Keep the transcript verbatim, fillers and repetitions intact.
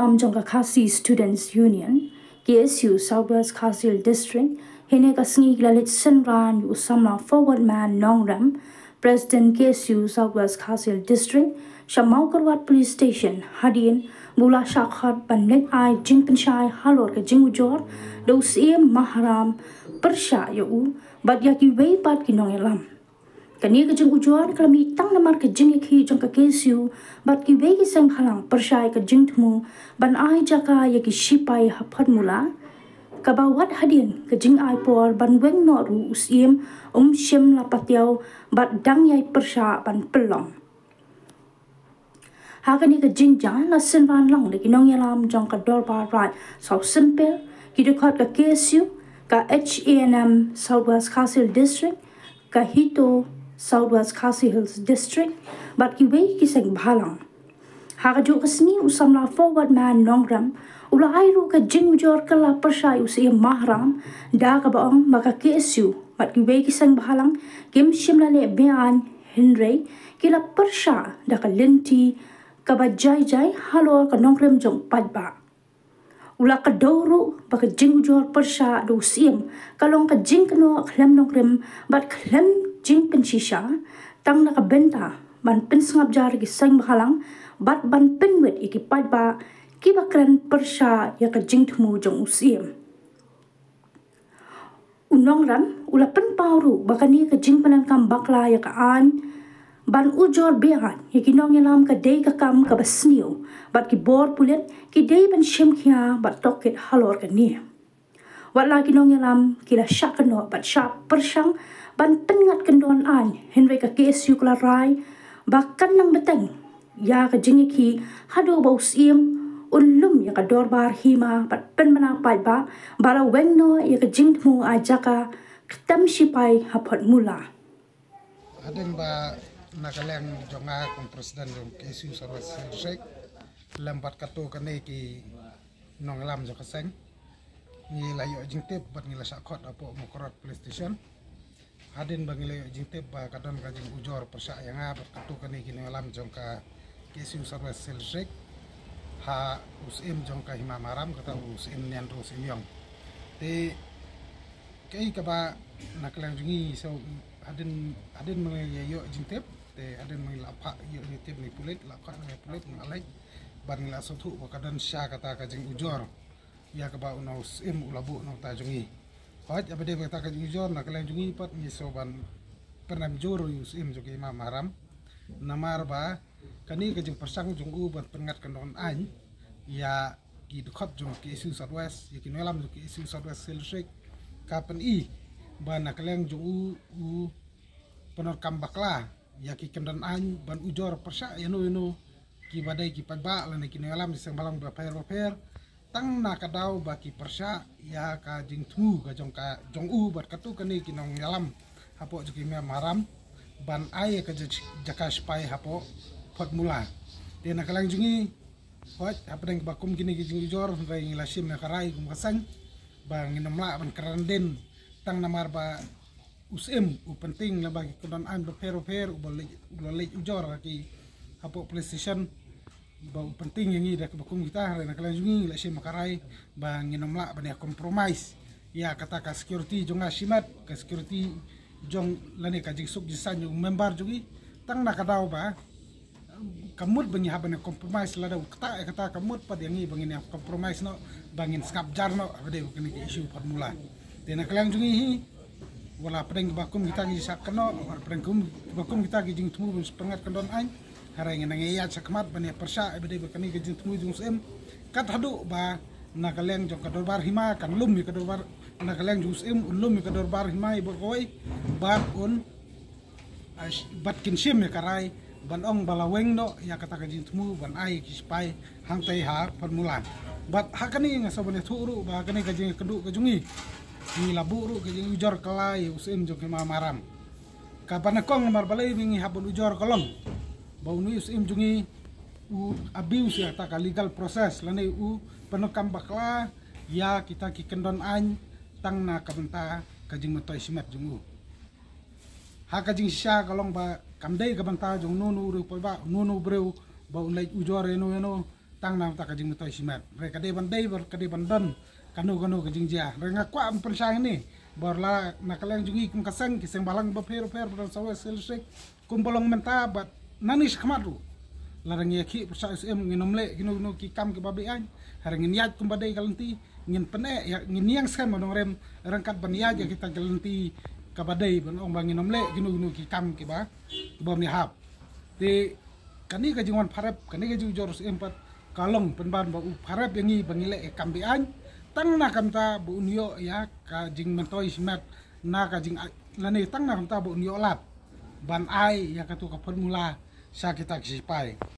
Kam jong ka Khasi Students Union, K S U South West Khasi Hills District, hynne ka sngi ki la leit synran ïa u samla Forward Man Nongrem, President K S U South West Khasi Hills District, sha Mawkyrwat Police Station, hadien ba u la shah khot ban leit ai jingpynshai halor ka jingujor da u Syiem Maharam pyrshah ïa u bad ïa kiwei pat ki nongïalam. Kane ka jingujor ka la mih tang namar ka jingïakhih jong ka K S U bad kiwei ki seng bhalang pyrshah ïa ka jingthmu ban ai jaka ïa ki shipai ha Photmula, kaba wat hadien ka jingai por ban weng noh ruh u Syiem um shym la patiaw bad dang ïai pyrshah ban pynlong. Ha kane ka jingjia la synran lang da ki nongïalam jong ka Dorbar Raid South Sympil, ki dkhot ka K S U, ka H A N M South West Khasi Hills District, ka HITO South West Khasi Hills District, bad kiwei ki seng bhalang. Ha kajuh ka sngi u samla Forward Man Nongrem u la ai ruh ka jingujor kylla pyrshah ïa u Syiem Maharam da kaba ong ba ka K S U bad kiwei ki seng bhalang kim shym la leh be-aiñ, hynrei ki la pyrshah da ka lynti kaba jai jai halor ka nongrim jong u paidbah. U la kdew ruh ba ka jingujor pyrshah da u Syiem ka long ka jingkynnoh khlem nongrim bad khlem jingpynshisha, tang na ka bynta ban pynsngap jar ïa ki seng bhalang bad ban pynwit ïa ki paidbah kiba kren pyrshah ïa ka jingthmu jong u Syiem. U Nongrem u la pynpaw ruh ba kane ka jingpyndonkam bakla ïa ka aiñ ban ujor be-aiñ ïa ki nongïalam ka dei ka kam kaba sniew bad ki bor pulit ki dei ban shim khia bad tohkit halor kane. Wat la ki nongïalam ki la shah kynnoh bad shah pyrshang ban pynngat kyndon aiñ, hynrei ka K S U ka la rai ba kan nang bteng ïa ka jingïakhih haduh ba u Syiem un lum ïa ka Dorbar Hima bad pynbna paidbah ba la weng noh ïa ka jingthmu ai jaka ktem shipai ha Photmula. Hadien ba na ka liang jong nga kum president jong K S U South West Hills District, lem bad katto katne ki nongïalam jong ka seng, ngi la ïoh jingtip bad ngi la shah khot hapoh Mawkyrwat Police Station. Hadien ba ngi la ïoh jingtip ba ka don ka jingujor pyrshah ïa nga bad katto katne ki nongïalam jong ka K S U South West Hills District ha u Syiem jong ka Hima Maharam, kata u Syiem Nianro Syiem Ïong. Te kaei kaba na ka liang jong ngi, so hadien, hadien ba ngi la ïoh jingtip, te hadien ba ngi la phah ïoh jingtip na ki pulit, la khot na ki pulit, ngi la leit bad ngi la sngewthuh ba ka don shisha kata ka jingujor ïa kaba u nong Syiem u la buh na ka bynta jong ngi. Hooid, haba dei ba kata ka jingujor na ka liang jong ngi pat ngi sngew ban pyndem jur ïa u Syiem jong ka Hima Maharam, namar ba kane ka jingpyrshang jong u ban pynngat kyndon aiñ ïa ki dkhot jong K S U South West, ïa ki nongïalam jong K S U South West Hills District, ka pyni ba na ka liang jong u, u pyndonkam bakla ïa ki kyndon aiñ ban ujor pyrshah ïano ïano kiba dei ki paidbah lane ki nongïalam ki seng bhalang bapher bapher, tang na ka daw ba ki pyrshah ïa ka jingthmu ka jong ka jong u bad katto katne ki nongïalam hapoh jong ka Hima Maharam ban ai ïa ka ja-, jaka shipai hapoh Photmula. Te na ka liang jong ngi, hooid, hapdeng ba kum kine ki jingujor, hynrei ngi la shim ïa ka rai kum ka seng ba ngin ym lah ban kren dien, tang namar ba u Syiem u pyntieng lyngba ki kyndon aiñ bapher bapher, uba leit, uba leit ujor ha ki hapoh police station, ba u pyntieng ïa ngi da kaba kum kita. Hynrei na ka liang jong ngi la shim ka rai ba ngin ym lah ban ïa compromise ïa kata ka security jong nga shimet, ka security jong lane ka jingsuk jingsaiñ jong u member jong ngi, tang na ka daw ba ka mut ba ngi hap ban ïa compromise, lada u ktah ïa kata ka mut pat ïa ngi ba ngin ïa compromise noh, ba ngin sngap jar noh haba dei kane ka issue Photmula. Te na ka liang jong ngi hi, wat la hapdeng ba kum kita ki shah kynnoh, wat la hapdeng kum, ba kum kita ki jingthmu ban pynngat kyndon aiñ, hynrei ngi nang ïaid shakhmat ban ïa pyrshah ïa ba dei ba kane ka jingthmu jong u Syiem, kat haduh ba na ka liang jong ka Dorbar Hima kan lum ïa ka Dorbar, na ka liang jong u Syiem un lum ïa ka Dorbar Hima ïa baroh kawei, bad un, ah, sh-, bad kin shim ïa ka rai ban ong ba la weng noh ïa kata ka jingthmu ban ai ki shipai hangtei ha Photmula. Bad ha kane nga sngew ban ïathuh ruh ba ha kane ka jingïakynduh ka jong ngi, ngi la buh ruh ka jingujor kylla ïa u Syiem jong ka Hima Maharam. Kaba nyngkong namar balei ba ngi hap ban ujor ka long ba une u Syiem jong ngi u abuse ïa kata ka legal process lane u pyndonkam bakla ïa kita ki kyndon aiñ tang na ka bynta ka jingmyntoi shimet jong u. Ha ka jingshisha ka long ba kam dei ka bynta jong uno uno u briew paidbah, uno uno u briew ba un leit ujor ïano ïano, tang na ka bynta ka jingmyntoi shimet. Hynrei ka dei ban dei, bad ka dei ban don kano kano ka jingjia. Hynrei nga kwah ban pynshai hangne ba la na ka liang jong ngi kum ka seng, ki seng bhalang bapher bapher ba don South West Khasi Hills District, kum ba long mynta bad nangne shakhmat ruh, lada ngi ïakhih pyrshah U C M, ngin ym leh kino kino ki kam kiba beaiñ. Hynrei ngin ïaid kumba dei ka lynti, ngin pyneh ïa, ngin ïeng skhem ba nongrem ryngkat ban ïaid ïa kita ki lynti kaba dei, ban ong ba ngin ym leh kino kino ki kam kiba, kiba ym ïahap. Te kane ka jingwan pharep, kane ka jingjur U C M pat ka long pynban ba u pharep ïa ngi ba ngi leh ïa ka kam beaiñ, tang na ka bynta ba un ïoh ïa ka jingmyntoi shimet na ka jing, lane tang na ka bynta ba un ïoh lad ban ai ïa katu ka formula sha kita ki sipai.